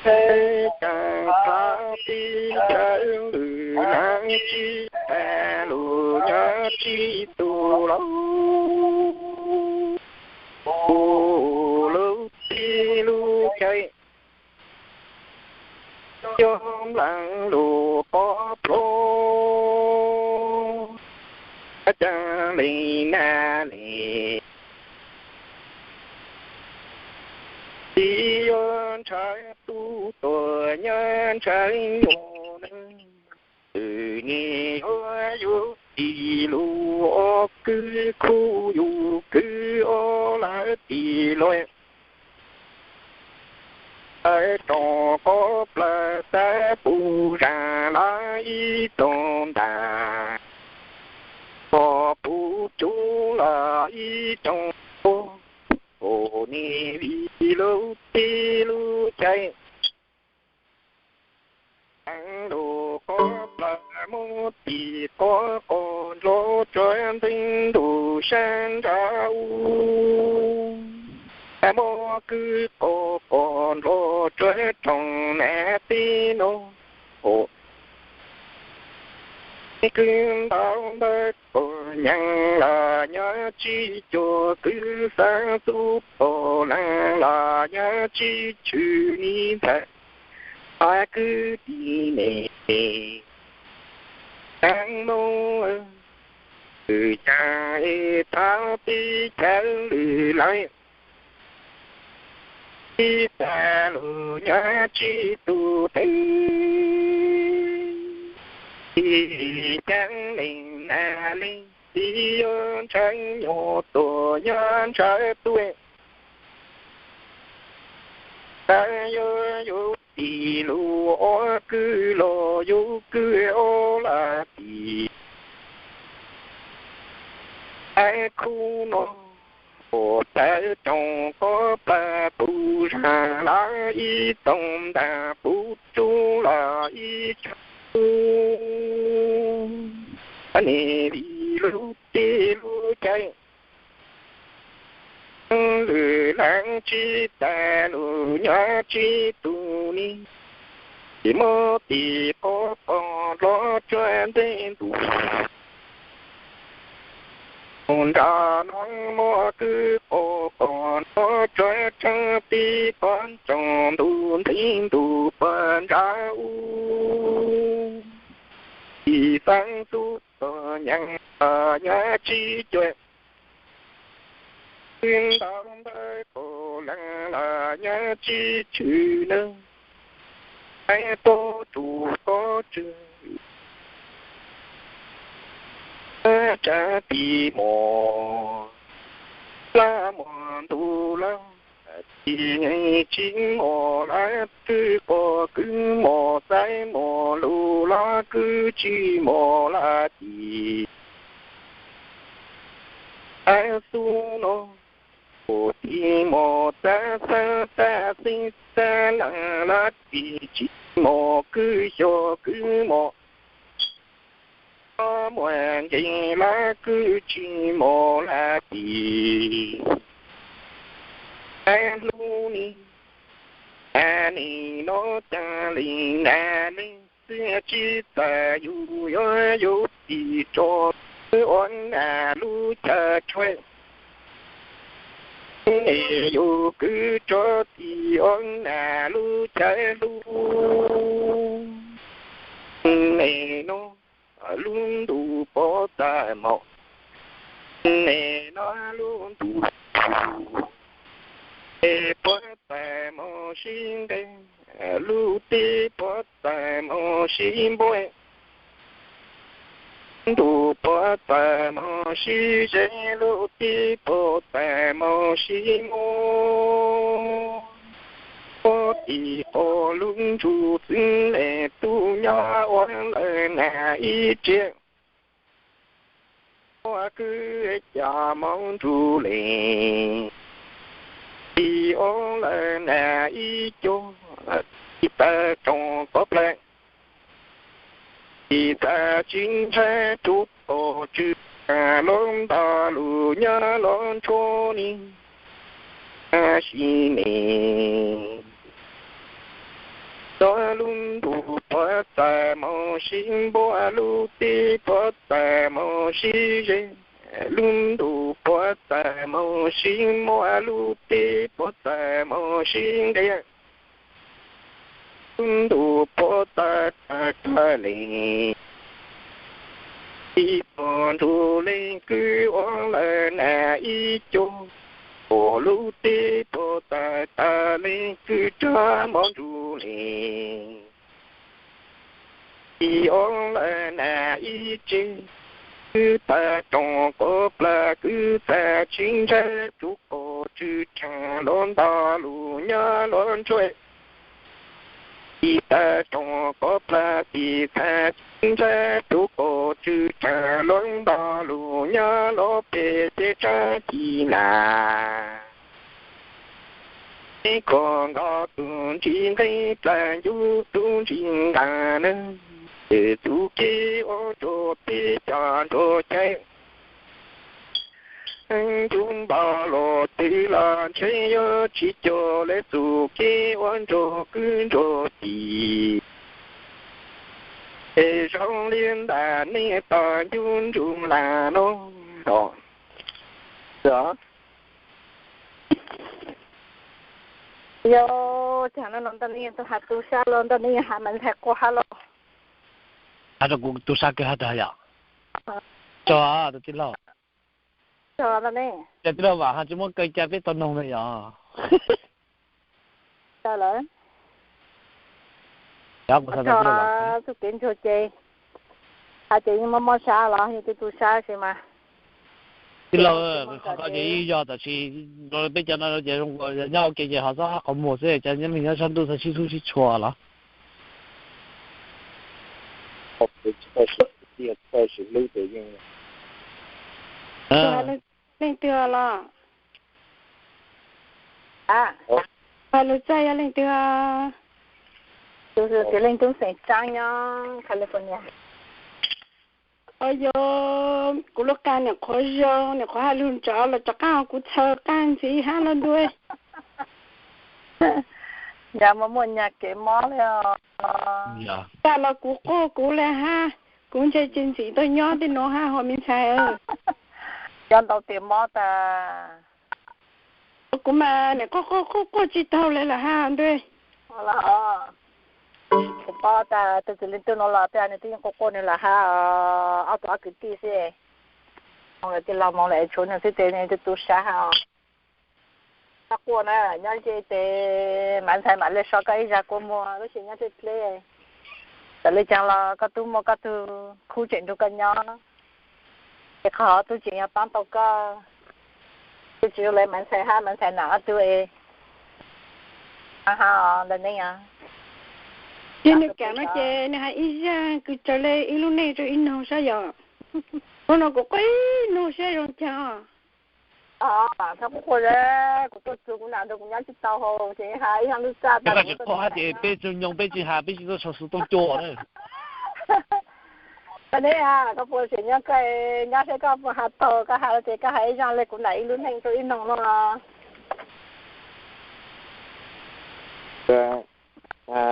Peb cov thab tib chaw lwm leej tsis tas lus nyob tsis tus los, kuv lub teb lub chaw coj nplees lus qhuab plhu. Cas li na li, tib yuav ntshaw tub tuag nyob ntshaw nyuam na. Twb nim yuav yus tis lus ua kwv khub yus kwv ua lawv tis luag. Tawv roos qhuab plawg tawv puv zag lawv ib tug ntas, pom puv cub los ib roos qub, ua niam vim lub teb lub chaw Eev lus qhuab plawg muab tis qhuab qos nrov tsuav nteeg ntuj sab nrad u. Muab kwv qos qos nrov tsuav rooj nam teb no. Kwv ntau ntawd qos nyees los nyob tsis cuag, kwv xeeb xub qos lees los nyob tsis tshwm, nim ntxawm ob kwv tij ne. Eev Hmoob, kwv cas es thab tib chaw lwm lawm, tib tas lus nyob tsis tus twg, tib ceeb leej na leej, tib yuav ntshaw nyuam tuag nyob ntshaw tuaj. Tawv yuav yus tis lus ua kwv los yus kwv ua lawv tis. Ab khub no ua tawv roos qhuab plawg puv zag lawv ib tug ntas, puv cub los ib tug, nim vim lub teb lub chaw lwm leej tsis tas lus nyob tsis tus ni. Ces muab tis qhuab qos nrov tsuav nteeg ntuj, mus nrad no muab kwv qos qos nrov tsuav tseeb tib pob tsoom ntuj ntev ntuj pog ntsab u. Tis xeeb xub qos nyees los nyob tsis cuag, kwv ntau ntawd qos lees los nyob tsis tshwm nawb. Ab tub tsuj pob tswg, tsab tis mos, laj mos ntuj laj, tis tsis mos laj kwv qos kwv mos, xaiv mos lus laj kwv tsis mos laj tis. Ab xub no ua tis mos txab xab txab xib txab lees laj tis tsis mos kwv xyuas kwv mos, muaj nkees laj kwv tsis mos laj tis. Ab hnub ni, ab nim no cas li na li, txij tsis txawm yus yuav yus tis tso, kwv ua nam lub chaw tshuaj, es yus kwv tso tis ua nam lub chaw hlub. Nim no lub ntuj pov txais mos, nim no lub ntuj es pov txais mos sib nqe, lub teb pov txais mos sib npuaj. Ntuj pov txais mos sib ze, lub teb pov txais mos sib muab. Ua tis qos lub ntsuj txwv le, tub nyob ua lawm nas ib tsiaj. Ua kwv cov hmoob ntsuj le, tis ua lawm nas ib cuag, tis tawv roos qhuab plawg, tis txawm tsis ntshai tub qos tswg, lub nto lus nyob lub ntshuab ni, tab sis ne mus sib muab lub teb puab txais mus sib ze, lub ntuj puab txais mus sib muab lub teb puab txais mus sib nqia. Lub ntuj puab txais tag kag li, ib puas ntug leej kwj ua lawm nas ib co, ua lub teb puab txais tag leej kwj rag mov nrug li. Ib ua lawm nas ib tse, kwj tag roog quav plag kwj txaj tsis ntsaib rub qaum tsw rhav luag nto lug nyob luag ntsuab. Ib tag roog quav plag ib txaj tsis ntsaib rub qaum tsw rhav luag nto lug nyob luag peg teb tsab ci nas. Ib khuam nkaus tug ntsis nqeeb dlaag ncuv tub ntsis nqaa na, ces txuj kev ua nrug peb cov nrug cai. Ncuv npau luag twg los ntshe yuav tsis cuag lawv txuj kev ua nrug kwv nrug tij. Es zoo li ntawd nej tau ncuv nrug lam nub os. Yog, cas no ntawm nej tuaj has tu sab los ntawm nej has mas ntxhais quaj hab los? Has rau kuv tu sab kawg hab tag yom? Tso, tus tij laug. Tij laug Vam has tsis muab kaw ca peb tau noog na yom? Tso lawm. Txuj kev ntsuag ces, has ces yeej mob mob sab los yog twb tu sab si mas. Tij laug, qhov ko ces yeej yog tab sis peb cov no ces zoo nkaus nyob ua ke ces ho txhob qhov muag xwb, cov nyob me nyob sab ntuj txhob sib hlub sib tshua los. Leej twg los? Hais lus txog yog leej twg? Tus Leej Tub xeem Tsaab nyob California. Yog kuv lub qab niam qhuav zoo, niam qhuav hais lus nrov los rov qab kuv txhaws qab ntxiv hab los ntua. Yog muaj muaj nyag kev mob li os. Tam los kuv quaj kuv le hab, kuv ntshe tsis ntxim tau nyob tej nuav hab ho me ntxhais. Cov ntau tias mob tas. Kuv mas niam quaj quaj quaj quaj tsis taug le lawm hab ntua. Kuv paub tas tus txiv leej twg no los tej nws twb yeej quaj quaj nws lawm hab, ob tug ob kwv tij xwb. Moog lawm tij laug moog lawm tshuav nws xwb ces nws twb tu sab hab. Txhob quaj na, nyob ze tes Maiv Ntxhais mam le so koj ib zag kua muag lub sij nyob tej dleb. Txawm le caag los koj tub muaj koj tug khub tseem nrug koj nyob, es qhov tub tseem yuav paab tau koj. Tub tsis zoo le Maiv Ntxhais hab Maiv Ntxhais nam ob tug es. Ntawm ne, ces nws kam no ces nws has ib zag kws raws le ib lub neej rua ib noog saib yom. Hnub no kuv quaj ib nub saib zoo caag. Txhob quaj, kuv tuaj txug kuv nam nrug kuv nyob tsis tau hauv ces has ib zag lub txaj tas kuv tuaj tsis quaj hab ces peb tug nyoog peb tsis has peb tsis tuaj sau xuv tooj cua na. Koj ne, koj puas tseem nyob, koj nyob seb koj puas has taug, koj has ces koj has ib zag le kuv nam ib lub neej rua ib noog no.